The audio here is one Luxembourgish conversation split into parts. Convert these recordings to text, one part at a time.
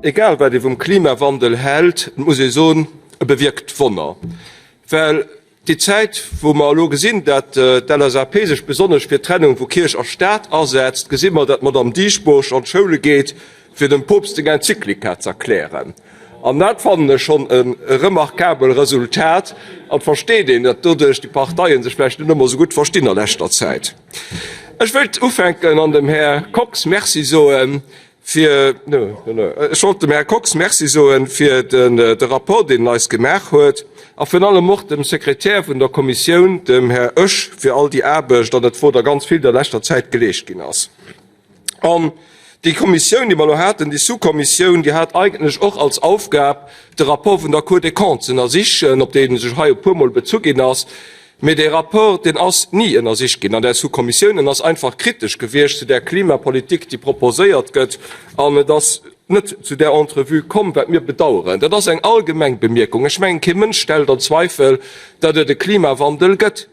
Egal wat ee vum Klimawandel hält, et muss ee soen, e bewierkt Wonner. Well déi Zäit, wou mer elo gesinn, dat d'LSAP sech besonnesch fir d'Trennung vu Kierch a Staat asetzt, gesi mer, dat d'Madame Dieschbourg an d'Schoule geet, fir dem Poopst seng Enzyklika z'erklären. An dat fannen ech schonn e remarkabel Resultat. An et versteet een, datt doduerch déi Parteien sech vläicht net ëmmer esou gutt verstinn a leschter Zäit. Ech wëilt ufänken an dem Här Kox Merci soen fir, ech wollt dem Här Kox Merci soen fir de Rapport, deen en eis gemaach huet, a virun allem och dem Sekretär vun der Kommissioun, dem Här Oesch, fir all déi Aarbecht, an et wor der ganz vill, déi a leschter Zäit geleescht ginn ass. An déi Kommissioun, déi mer elo haten, déi Sous-Kommissioun, déi hat eigentlech och als Aufgab, de Rapport vun der Cour des Comptes z'ënnersichen, op dee sech hei e puermol bezu ginn ass. Mee dee Rapport, deen ass ni ënnersicht ginn an där Sous-Kommissioun. En ass einfach kritesch gewiescht zu där Klimapolitik, déi proposéiert gëtt, an et ass net zu där Entrevue komm, wat mir bedauern. Dat ass eng allgemeng Bemierkung. Ech mengen, kee Mënsch stellt an Zweifel, datt et e Klimawandel gëtt.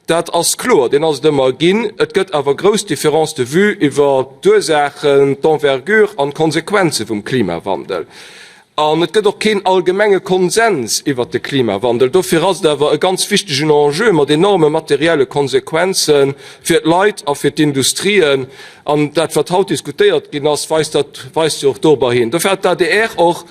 Dat ass kloer, deen ass et ëmmer ginn. Et gëtt awer grouss Différences de vue iwwer d'Ursaachen, d'Envergure an d'Konsequenze vum Klimawandel. An et gëtt och keen allgemenge Konsens iwwert de Klimawandel. Dofir ass et awer e ganz wichtegen Enjeu mat enorme materielle Konsequenze fir d'Leit a fir d'Industrien. An dat, wat haut diskutéiert ginn ass, weist dat, weist jo och dorobber hin. Dofir hat d'ADR och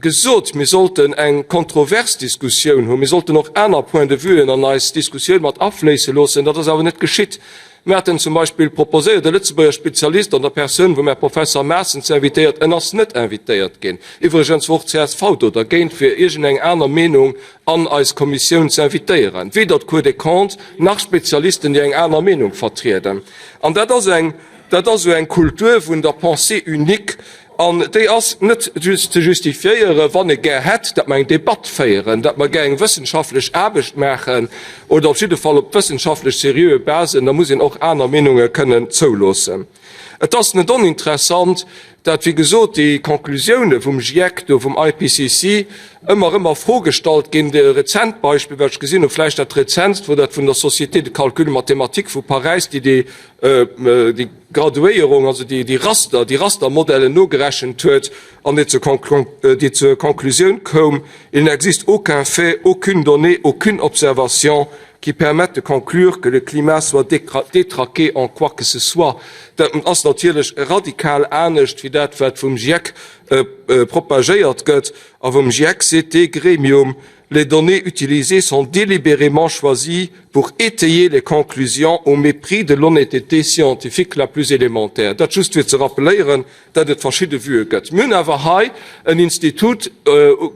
gesot, mir sollten eng kontrovers Diskussioun hunn, mir sollten och aner Point-de-vuen an eis Diskussioun mat afléisse loossen. Dat ass awer net geschitt. Mir haten zum Beispill proposéiert, e Lëtzebuerger Spezialist an der Persoun vum Här Professer Maaßen ze invitéiert. En ass net invitéiert ginn. Iwwregens wor och d'CSV do dergéint, fir iergendeng aner Meenung an eis Kommissioun ze invitéieren, weder d'Cour des Comptes nach Spezialisten, déi eng aner Meenung vertrieden. An dat ass eng, dat ass esou eng Kultur vun der Pensée unique, An déi ass net just ze justifiéieren, wann ee gär hätt, datt mer eng Debatt féieren, datt mer gär eng wëssenschaftlech Aarbecht maachen oder op jidde Fall op wëssenschaftlech seriöe Basen, da muss een och aner Meenunge kënnen zouloossen. Et ass net oninteressant, datt, wéi gesot, déi Conclusioune vum GIEC, do vum IPCC, ëmmer erëm a Fro gestallt ginn. E rezent Beispill, wat ech gesinn hunn, vläicht dat rezentst, wor dat vun der Société de calcul mathématique vu Paräis, déi déi déi Graduéierung, also déi Raster, déi Rastermodellen nogerechent huet an déi zur Conclusioun koum, Il n'existe aucun fait, aucune donnée, aucune observation qui permette de conclure que le climat soit détraqué en quoi que ce soit. Dat ass natierlech radikal anescht wéi dat, wat vum GIEC propagéiert gëtt a vum GIEC seet dee Gremium, Les données utilisées sont délibérément choisies pour étayer les conclusions au mépris de l'honnêteté scientifique la plus élémentaire. Dat just fir ze rappeléieren, datt et verschidde Vuë gëtt. Mir hunn awer hei en Institut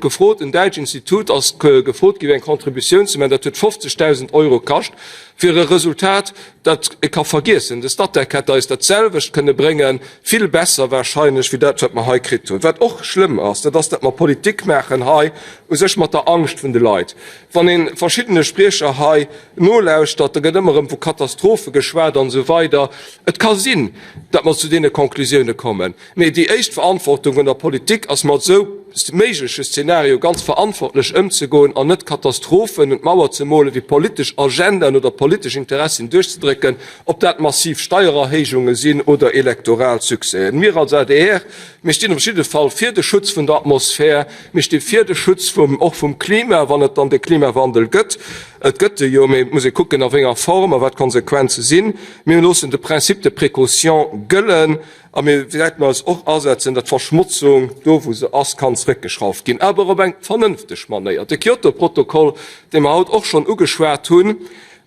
gefrot, en däitsch Institut ass gefrot gi fir eng Contributioun ze maachen. Dat huet 50.000 Euro kascht fir e Resultat, dat ee ka vergiessen. De Statec hätt eis dat selwecht kënne bréngen, vill besser wahrscheinlech wéi dat, wat mer hei kritt hunn. Wat och schlëmm ass, dat ass, datt mer Politik maachen hei u sech mat der Angscht vun de Leit. Wann ee verschiddene Spriecher hei nolauschtert, da gëtt ëmmer erëm vu Katastrophe geschwat an esou weider. Et ka sinn, datt mer zu deene Conclusioune kommen. Mee déi éischt Verantwortung vun der Politik ass, mat esou méigleche Szenario ganz verantwortlech ëmzegoen an net Katastrophen un d'Mauer ze molen, fir politesch Agendaen oder politesch Interessien duerchzedrécken, ob dat massiv Steiererhéijunge sinn oder elektoral Succèsen. Mir als adr, mir stinn op jidde Fall fir de Schutz vun der Atmosphär, mir sti fir de Schutz vum, och vum Klima, wann et dann de Klimawandel gëtt. Et gëtt e jo, mee et muss ee kucken, a wéi enger Form a wat d'Konsequenze sinn. Mir loossen de Principe de précaution gëllen. A mir wäerten eis och asetzen, datt d'Verschmotzung, do wou se ass, kann zeréckgeschrauft ginn, awer op eng vernënfteg Manéier. De Kyoto-Protokoll, dee mer haut och schonn ugeschwat hunn,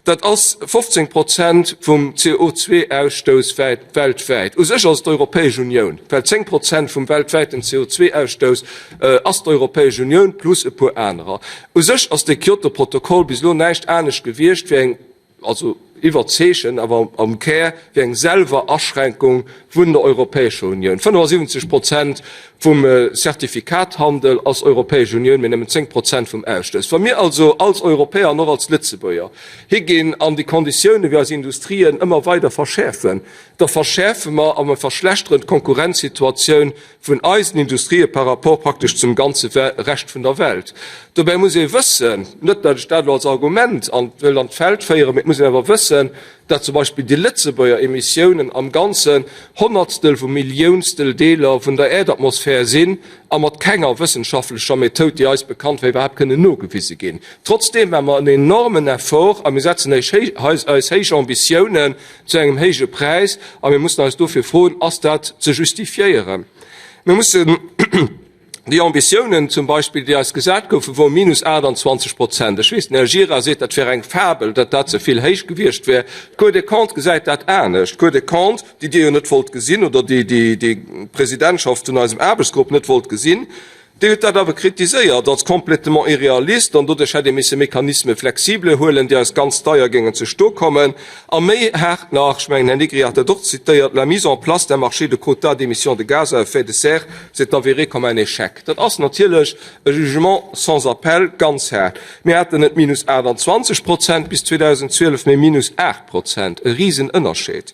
dat ass 15 Prozent vum CO2-Ausstouss weltwäit. U sech ass et d'Europäesch Unioun, well 10 Prozent vum weltwäiten CO2-Ausstouss ass d'Europäesch Unioun plus e puer anerer. U sech ass de Kyoto-Protokoll bis elo näischt anescht gewiescht wéi eng also iwwer Zeechen, awer am Kär wéi eng Selwer-Aschränkung vun der Europäescher Unioun. 75 Prozent vum Zertifikathandel ass Europäesch Unioun, mee nëmmen 10 Prozent vum Ausstouss. Wa mir also als Europäer an och als Lëtzebuerger higinn an déi Konditioune fir eis Industrien ëmmer weider verschäerfen, da verschäerfe mer a mer verschlechteren d'Konkurrenzsituatioun vun eisen Industrië par rapport praktesch zum ganze Rescht vun der Welt. Dobäi muss ee wëssen, net datt ech dat elo als Argument wëll an d'Feld féieren, mee et muss een awer wëssen. wëssen, datt zum Beispill déi Lëtzebuerger Emissiounen am Ganzen Honnertstel vu Milliounstel Deeler vun der Äerdatmosphär sinn a mat kenger wëssenschaftlecher Methoud, déi eis bekannt war, iwwerhaapt kënnen nogewise ginn. Trotzdeem maache mer en enormen Effort a mir setzen eis héich Ambitiounen zu engem héije Präis a mir mussen eis dofir froen, Ass dat ze justifiéieren? Mir mussen déi Ambitiounen zum Beispill, déi eis gesat goufen, wou minus 28 Prozent, ech weess, den Här Gira seet, dat wär eng Fabel, datt dat ze vill héich gewiescht wär. D'Cour des Comptes gesäit dat anescht. D'Cour des Comptes, déi Dir jo net wollt gesinn oder déi déi d'Presidentschaft vun eisem Aarbechtsgrupp net wollt gesinn, Déi huet dat awer kritiséiert als complètement irréaliste an doduerch hätt ee misse Mécanismes flexibles huelen, déi eis ganz deier géingen ze sto kommen. A méi haart nach, ech mengen, Här Negri hat dat och zitéiert, la mise en place d'un marché de quotas d'émissions de gaz à effet de serre s'est avérée comme un échec. Dat ass natierlech e Jugement sans appel, ganz haart. Mir haten net minus 28 Prozent bis 2012, mee minus 8 Prozent, e Risenënnerscheed.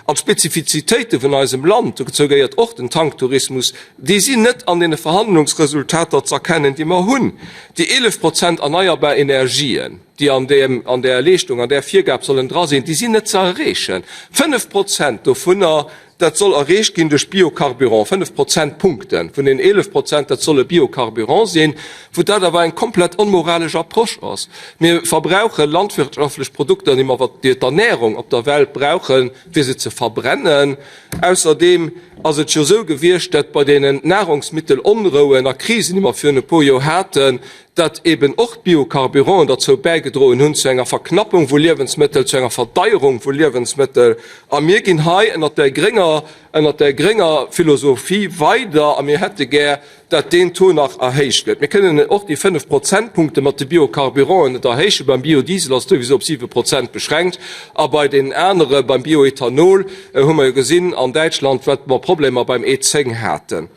An d'Spezifizitéite vun eisem Land, dozou gehéiert och den Tanktourismus, déi sinn net an deene Verhandlungsresultater z'erkennen, déi mer hunn. Déi 11 Prozent erneierbar Energien, déi an deem, an där Leeschtung, an där Virgab sollen dra sinn, déi sinn net ze erreechen. 5 Prozent dovunner, dat soll erreecht ginn duerch Biocarburant, 5 Prozentpunkte vun den 11 Prozent, dat solle Biocarburant sinn, wou dat awer eng komplett onmoralesch Approche ass. Mir verbrauche landwirtschaftlech Produkter, déi mer fir d'Ernährung op der Welt brauchen, fir se ze verbrennen. Ausserdeem ass et jo esou gewiescht, datt bei deenen Nahrungsmittelonrouen a Krisen, déi mer virun e puer Joer haten, datt eben och d'Biocarburanten derzou bäigedroen hunn zu enger Verknappung vu Liewensmëttel, zu enger Verdeierung vu Liewensmëttel. A mir ginn hei ënnert där grénger, ënnert där grénger Philosophie weider a mir hätte gär, datt deen Taux nach erhéicht gëtt. Mir kënnen och déi 5 Prozentpunkte mat de Biocarburanten net erhéichen. Beim Biodiesel ass et souwisou op 7 Prozent beschränkt a bei deenen anere, beim Bioethanol, hu mer jo gesinn an Däitschland, wat mer Problemer beim E10 haten.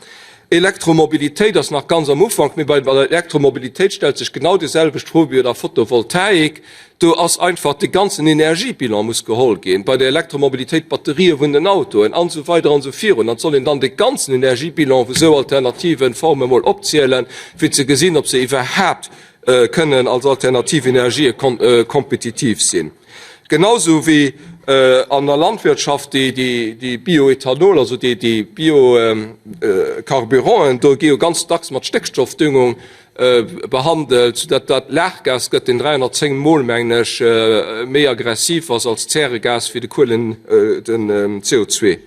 Elektromobilitéit ass nach ganz am Ufank, mee bei der Elektromobilitéit stellt sech genau déi selwecht Fro wéi bei der Photovoltaik. Do ass einfach de ganzen Energiebilan muss geholl ginn, bei der Elektromobilitéit d'Batterië vun den Autoen an esou weider an esou virun. An et soll een dann de ganzen Energiebilan vu sou alternative Forme mol opzielen, fir ze gesinn, ob se iwwerhaapt kënnen als alternativ Energië kompetitiv sinn. Genausou wéi an der Landwirtschaft déi Bioethanol, also déi Biocarburanten, do gi jo ganz dacks mat Stéckstoffdüngung behandelt, soudatt dat Laachgas gëtt, deen 310 Mol, mengen ech, méi aggressiv ass als Zäregas wéi de Kuelen, den CO2.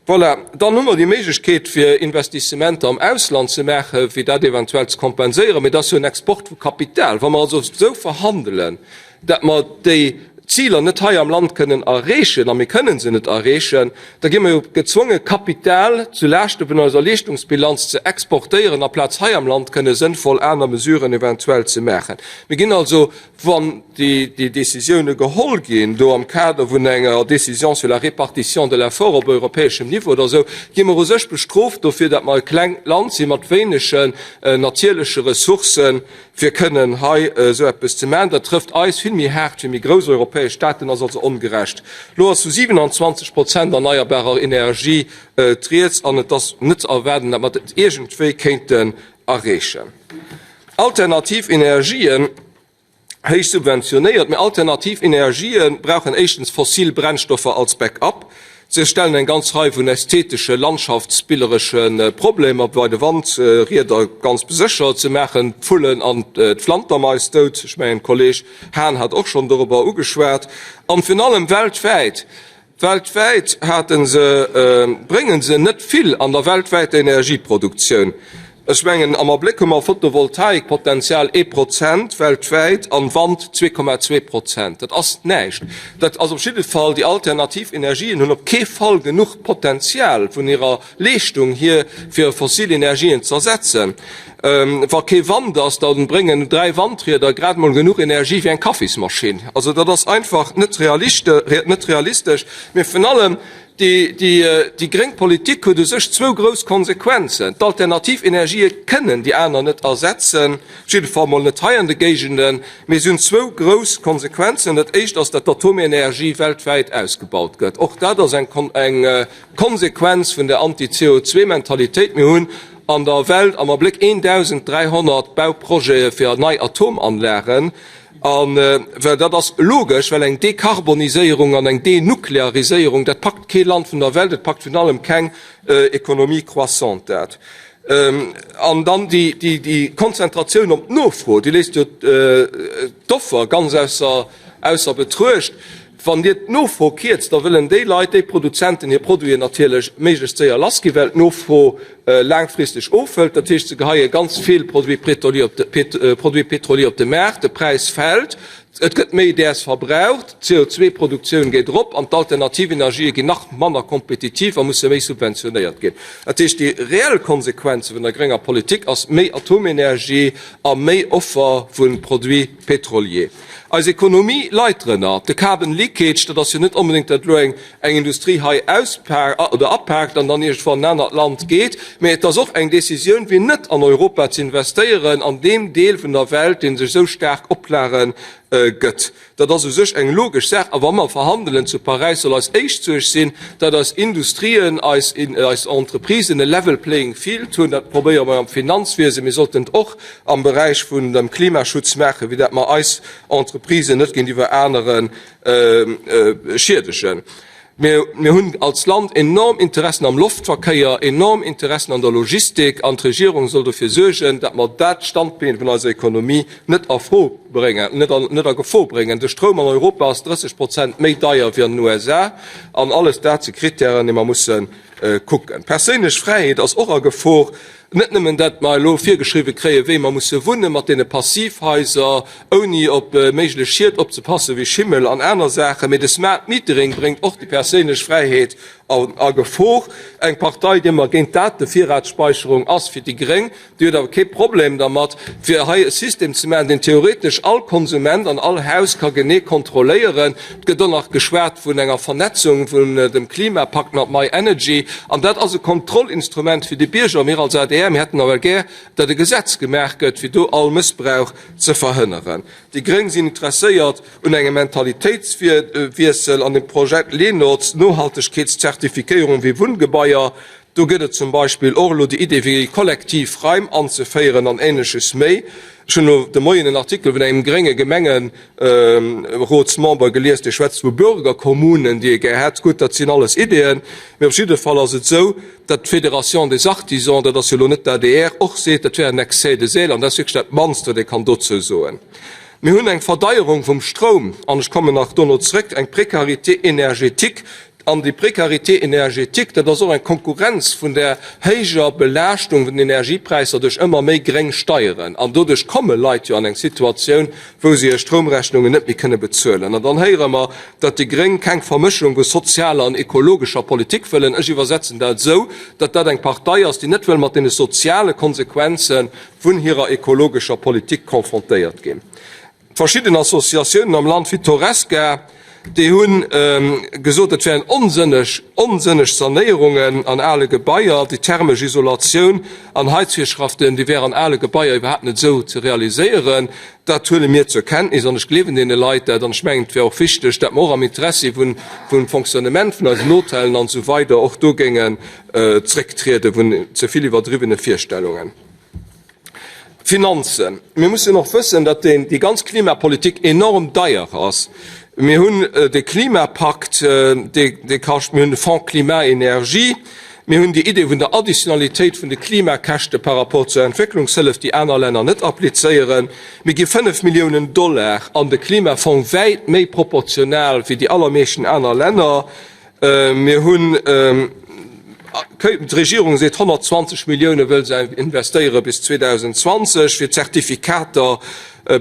Voilà, dann hu mer déi Méiglechkeet, fir Investissementer am Ausland ze maachen, fir dat eventuell ze kompenséieren, mee dat ass jo en Export vu Kapital. Wa mer also esou verhandelen, datt mer déi Ziler net hei am Land kënnen erreechen, a mir kënnen se net erreechen, da gi mer jo gezwonge Kapital zu Laaschte vun eiser Leeschtungsbilanz ze exportéieren, aplaz hei am Land kënne sënnvoll aner Mesuren eventuell ze maachen. Mir ginn also, wann déi Décisioune geholl ginn, do am Kader vun enger Décision sur la répartition de l'effort op europäeschem Niveau oder esou, gi mer u sech bestrooft dofir, datt mer e klengt Land si mat wéinegen natierleche Ressourcen, fir kënnen hei esou eppes ze maachen. Dat trëfft eis vill méi haart wéi méi grouss europäesch Staaten, ass also ongerecht. Elo ass vu 27 Prozent erneierbarer Energie d'Rieds an et ass net ze erwaarden, datt mer dat iergendwéi kéinten erreechen. Alternativ Energien, héich subventionéiert, mä alternativ Energië brauchen éischtens fossil Brennstoffer als Backup. Se stellen eng ganz Rei vun ästhetesche, landschaftsbilleresche Problemer bei de Wandrieder ganz besécher. Se maachen d'Vullen an d'Flantermais dout. Ech mengen, de Kolleg Hahn hat och schonn dorobber ugeschwat. An virun allem weltwäit, weltwäit hate se, brénge se net vill an der weltwäiter Energieproduktioun. Ech mengen, am Abléck hu mer Photovoltaikpotenzial ee Prozent weltwäit an Wand 2,2 Prozent. Dat ass näischt. Dat ass op jidde Fall, déi alternativ Energien hunn op kee Fall genuch Potenzial vun hirer Leeschtung hier, fir fossil Energien ze ersetzen. Wa kee Wand ass, da bréngen 3 Wandrieder grad emol genuch Energie wéi eng Kaffismaschinn. Also dat ass einfach net realistesch. Mee virun allem, Déi gréng Politik huet u sech zwou grouss Konsequenzen, D'alternativ Energië kënnen déi aner net ersetzen, op jidde Fall mol net hei an de Géigenden, mee se hunn zwou grouss Konsequenzen. Dat éischt ass, datt d'Atomenergie weltwäit ausgebaut gëtt. Och dat ass eng Konsequenz vun der Anti-CO2-Mentalitéit. Mir hunn an der Welt am Abléck 1.300 Bauprojete fir nei Atomanlagen. A well dat ass logesch, well eng Dekarboniséierung an eng Denukleariséierung, dat packt kee Land vun der Welt, et packt virun allem keng Économie croissante dat. An dann déi Konzentratioun op d'Nofro, déi léisst jo d'Offer ganz ausser Betruecht. Wann Dir d'Nofro kierzt, da wëllen déi Leit, déi Produzenten hir Produiten natierlech méiglechst séier lassginn, well d'Nofro laangfristeg ofhëlt. Dat heescht, se geheie ganz vill Produits pétroliers op de Maart, de Präis fält, et gëtt méi däers verbraucht, d'CO2-Produktioun geet erop an d'alternativ Energië ginn nach manner kompetitiv a musse méi subventionéiert ginn. Dat heescht, déi reell Konsequenze vun der grénger Politik ass méi Atomenergie a méi Offer vu Produits pétroliers. Eis Ekonomie leit drënner. De Carbon Leakage, dat ass jo net onbedéngt, datt elo eng eng Industrie hei auspaakt oder apaakt an dann iergendwou an en anert Land geet, mä et ass och eng Décisioun, fir net an Europa ze investéieren, an deem Deel vun der Welt, dee sech esou staark Oplage gëtt. Dat ass u sech eng logesch Saach. A wa mer verhandelen zu Paräis, soll eis éischt Suerg sinn, datt eis Industrien, eis eis Entreprisen e level playing field hunn. Dat probéiere mer am Finanzwiesen. Mir sollten et och am Beräich vun dem Klimaschutz maachen, wéi dat mer eis Entreprisen net géintiwwer anere schiedegen. Mir hunn als Land enorm Interessen am Loftverkéier, enorm Interessen an der Logistik, an d'Regierung soll dofir suergen, datt mer dat Standbeen vun eiser Ekonomie net a Fro bréngen, net a Gefor bréngen. De Stroum an Europa ass 30 Prozent méi deier wéi an den USA, an alles dat si Krittären, déi mer musse kucken. D'perséinlech Fräiheet ass och a Gefor. Net nëmmen, datt mer elo virgeschriwwe kréien, wéi mer musse wunne mat deene Passivhaiser, ouni op méiglech Schied opzepassen, wéi Schimmel an aner Saachen, mee de Smart Metering bréngt och déi perséinlech Fräiheet a Gefor. Eng Partei, déi ëmmer géint Datevirratsspeicherung ass, fir déi gréng, Déi huet awer kee Problem dermat, fir hei e System ze maachen, deen theoretesch all Konsument an all Haus ka genee kontrolléieren. Et gëtt och nach geschwat vun enger Vernetzung vun dem Klimapakt mat MyEnergy. An dat ass e Kontrollinstrument fir de Bierger. Mir als adr, mir hätten nawell gär, datt e Gesetz gemaach gëtt, fir do all Mëssbrauch ze verhënneren. Déi gréng sinn interesséiert un engem Mentalitéitswiessel an dem Projekt LENOZ, Nohaltegkeetszertifikéierung wéi Wunngebaier. Do gëtt et zum Beispill och elo déi Idee fir kollektiv Raim anzeféieren an Ähnleches méi. Ech hunn elo de Moien en Artikel vun engem grénge Gemengerotsmember gelies, dee schwätzt vu Bürgerkommunen, déi e gär hätt. Gutt, dat sinn alles Ideeën, mee op jidde Fall ass et esou, datt d'Fédération des Artisans, dat ass jo elo net d'ADR, och seet, dat wär en Excès de zèle an dat ass wierklech dat mannst, wat ee kann dozou soen. Mir hunn eng Verdeierung vum Stroum, an ech kommen nach dono zrëck, eng Précarité énergétique, An déi Précarité énergétique, dat ass och eng Konkurrenz vun där héijer Belaaschtung vun den Energiepräisser duerch ëmmer méi gréng Steieren. An doduerch komme Leit jo an eng Situatioun, wou se hir Stroumrechnungen net méi kënne bezuelen. An dann héiere mer, datt déi Gréng keng Vermëschung vu sozialer an ekologescher Politik wëllen. Ech iwwersetzen dat esou, datt dat eng Partei ass, déi net wëll mat deene soziale Konsequenze vun hirer ekologescher Politik confrontéiert ginn. Verschidden Associatiounen am Land, wéi d'Horesca, déi hu gesot, et wären onsënneg, onsënneg Sanéierungen an ale Gebaier, déi thermesch Isolatioun an Heizvirschraften, déi wären an ale Gebaier iwwerhaapt net esou ze realiséieren. Dat huele mir zur Kenntnis an ech gleewen deene Leit dat. An ech mengen, et wär och wichteg, datt mer och am Interessi vun, vum Fonctionnement vun eisen Hotellen an esou weider och do géingen zrécktriede vun ze vill iwwerdriwwene Virstellungen. Finanzen. Mir mussen och wëssen, datt déi ganz Klimapolitik enorm deier ass. Mir hunn de Klimapakt, dee kascht, mir hunn de Fonds Climat Énergie, mir hunn déi Idee vun der Additionalitéit vun de Klimakäschte par rapport zur Entwécklungshëllef, déi aner Länner net applizéieren. Mir gi 5 Milliounen Dollar an de Klimafong, wäit méi proportional wéi déi allermeeschten aner Länner. Mir hunn, d'Regierung seet 120 Millioune wëll se investéiere bis 2020 fir d'Zertifikater.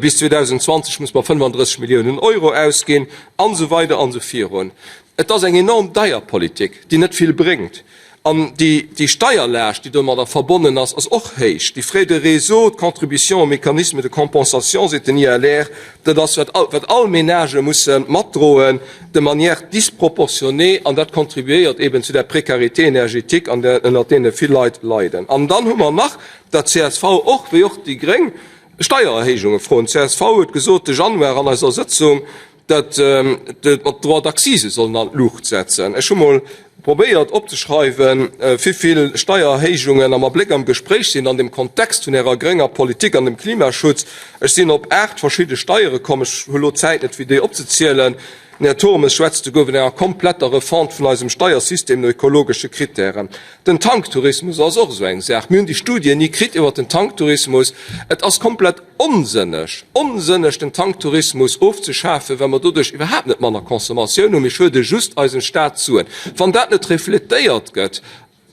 Bis 2020 muss mer 35 Milliounen Euro ausginn an esou weider an esou virun. Et ass eng enorm deier Politik, déi net vill bréngt. An déi Steierlaascht, déi domadder verbonnen ass, ass och héich. Déi Frais de réseau, d'Contribution au mécanisme de compensation, seet den ILR, dat ass, wat all Ménagë musse matdroen, de manière disproportionnée, an dat contribuéiert eben zu der Précarité énergétique, an där, ënnert deene vill Leit leiden. An dann hu mer nach, datt csv och, wéi och déi gréng, Steiererhéijunge froen. Csv huet gesot de Januar an eiser Sëtzung, Dat mer d'Droits d'accise sollen an d'Luucht setzen. Ech hu mol probéiert opzeschreiwen, wivill Steiererhéijungen am Abléck am Gespréich sinn an dem Kontext vun Ärer grénger Politik an dem Klimaschutz. Ech sinn op 8 verschidde Steiere komm. Ech hu lo d'Zäit net, fir déi opzezielen. Den Här Turmes schwätzt souguer vun enger kompletter Refonte vun eisem Steiersystem no ekologesche Krittären. Den Tanktourismus ass och esou eng Saach. Mir hunn déi Studien ni kritt iwwert den Tanktourismus. Et ass komplett onsënneg, onsënneg den Tanktourismus ofzeschafen, well mer doduerch iwwerhaapt net manner Consommatioun hunn. Mir schuede just eisem Staat Suen. Wann dat net refletéiert gëtt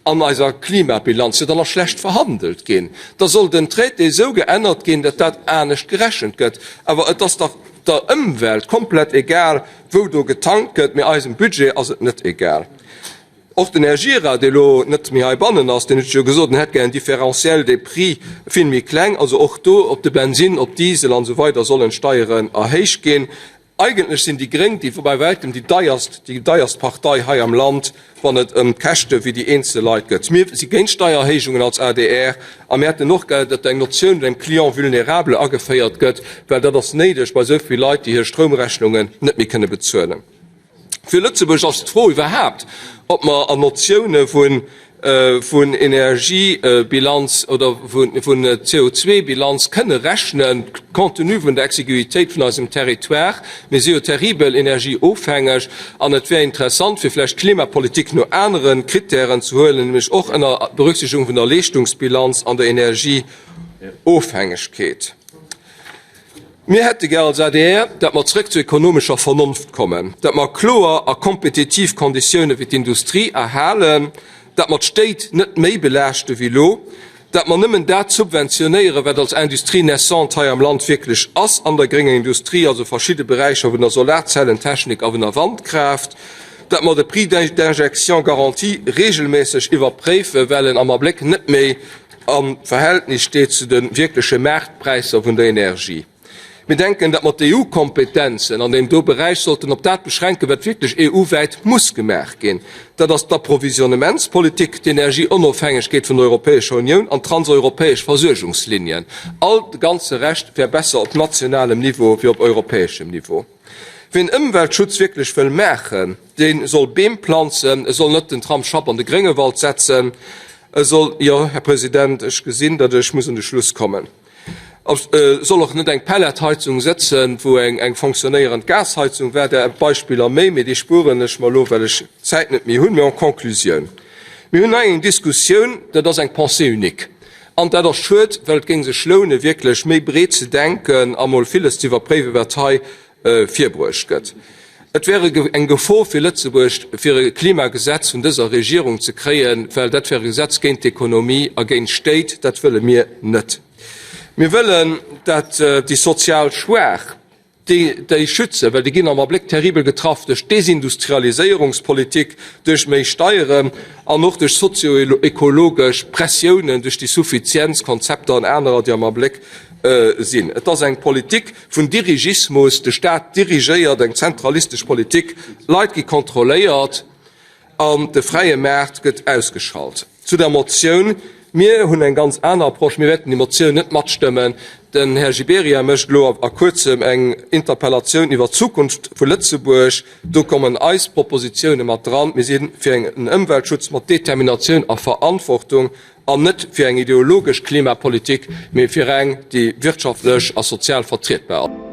an eiser Klimabilanz, jo dann ass schlecht verhandelt ginn. Da soll den Traité esou geännert ginn, datt dat anescht gerechent gëtt. Awer et ass dach der Ëmwelt komplett egal, wou do getankt gëtt, mee eisem Budget ass et net egal. Och den Här Gira, dee lo net méi heibannen ass, deen huet jo gesot, en hätt gär en Différentiel des prix vill méi kleng. Also och do op de Bensinn, op Diesel an esou weider sollen d'Steieren erhéicht ginn. Eigentlech sinn déi Gréng déi bei wäitem déi deierst, déi deierst Partei hei am Land, wann et ëm d'Käschte fir déi eenzel Leit gëtt. Mir si géint Steiererhéijungen als adr a mir hätten och gär, datt eng Notioun vun engem Client vulnérable ageféiert gëtt, well dat ass néideg bei esou vill Leit, déi hir Stroumrechnungen net méi kënne bezuelen. Fir Lëtzebuerg ass d'Fro iwwerhaapt, ob mer an Notioune vun Energiebilanz oder vun CO2-Bilanz kënne rechnen, compte tenu vun der Exiguïtéit vun eisem Territoire. Mir si jo terribel energieofhängeg an et wär interessant, fir vläicht d'Klimapolitik no anere Krittären ze huelen, nämlech och ënner Berücksichtigung vun der Leeschtungsbilanz an der Energieofhängegkeet. Mir hätte gär als adr, dat mer zrëck zur ekonomescher Vernonft kommen, dat mer kloer a kompetitiv Konditioune fir d'Industrie erhalen, dat mer d'Stéit net méi belaaschte wéi elo, dat mer nëmmen dat subventionéieren, wat als Industrie naissante hei am Land wierklech ass an der grénger Industrie, also verschidde Beräicher vun der Solarzellentechnik a vun der Wandkraaft, dat mer de Prix d'injection garanti regelméisseg iwwerpréifen, well en am Abléck net méi am Verhältnis steet zu de wierkleche Maartpräisser vun der Energie. Mir denken, datt mer d'EU-Kompetenzen an deem do Beräich sollten op dat beschränken, wat wierklech EU-wäit muss gemaach ginn. Dat ass d'Approvisionnementspolitik, d'Energieonofhängegkeet vun der Europäescher Unioun an d'transeuropäesch Versuergungslinien. All de ganze Rescht wär besser op nationalem Niveau wéi op europäeschem Niveau. Wien Ëmweltschutz wierklech wëll maachen, dee soll Beem planzen, e soll net den Tramsschapp an de Gréngewald setzen, e soll, jo, Här President, ech gesinn, datt ech muss un de Schluss kommen, e soll och net eng Pelletheizung sëtzen, wou eng fonctionnéierend Gasheizung war. Där Beispiller méi, mee déi spueren ech mer elo, well ech d'Zäit net méi hunn. Mee en Conclusioun, Mir hunn hei eng Diskussioun, dat ass eng Pensée unique. An dat ass schued, well et géing sech lounen, wierklech méi breet ze denken a mol villes ze iwwerpréiwen, wat hei virbruecht gëtt. Et wär eng Gefor fir Lëtzebuerg, fir e Klimagesetz vun dëser Regierung ze kréien, well dat wär e Gesetz géint d'Ekonomie a géint d'Stéit. Dat wëlle mir net. Mir wëllen, dat déi sozial Schwaach, déi déi schützen, well déi ginn am Abléck terribel getraff duerch d'Desindustrialiséierungspolitik, duerch méi Steieren an och duerch sozioekologesch Pressiounen, duerch déi Suffizienzkonzepter an anerer, déi am Abléck sinn. Et ass eng Politik vun Dirigismus, de Staat dirigéiert, eng zentralistesch Politik, Leit gi kontrolléiert an de fräie Maart gëtt ausgeschalt. Zu der Motioun, Mir hunn eng ganz aner Approche. Mir wäerten déi Motioun net matstëmmen. Den Här Gibéryen mécht elo a Kuerzem eng Interpellatioun iwwert d'Zukunft vu Lëtzebuerg. Do kommen eis Propositioune mat dran. Mir si fir en Ëmweltschutz mat Determinatioun a Verantwortung an net fir eng ideologesch Klimapolitik, mee fir eng, déi wirtschaftlech a sozial vertrietbar ass.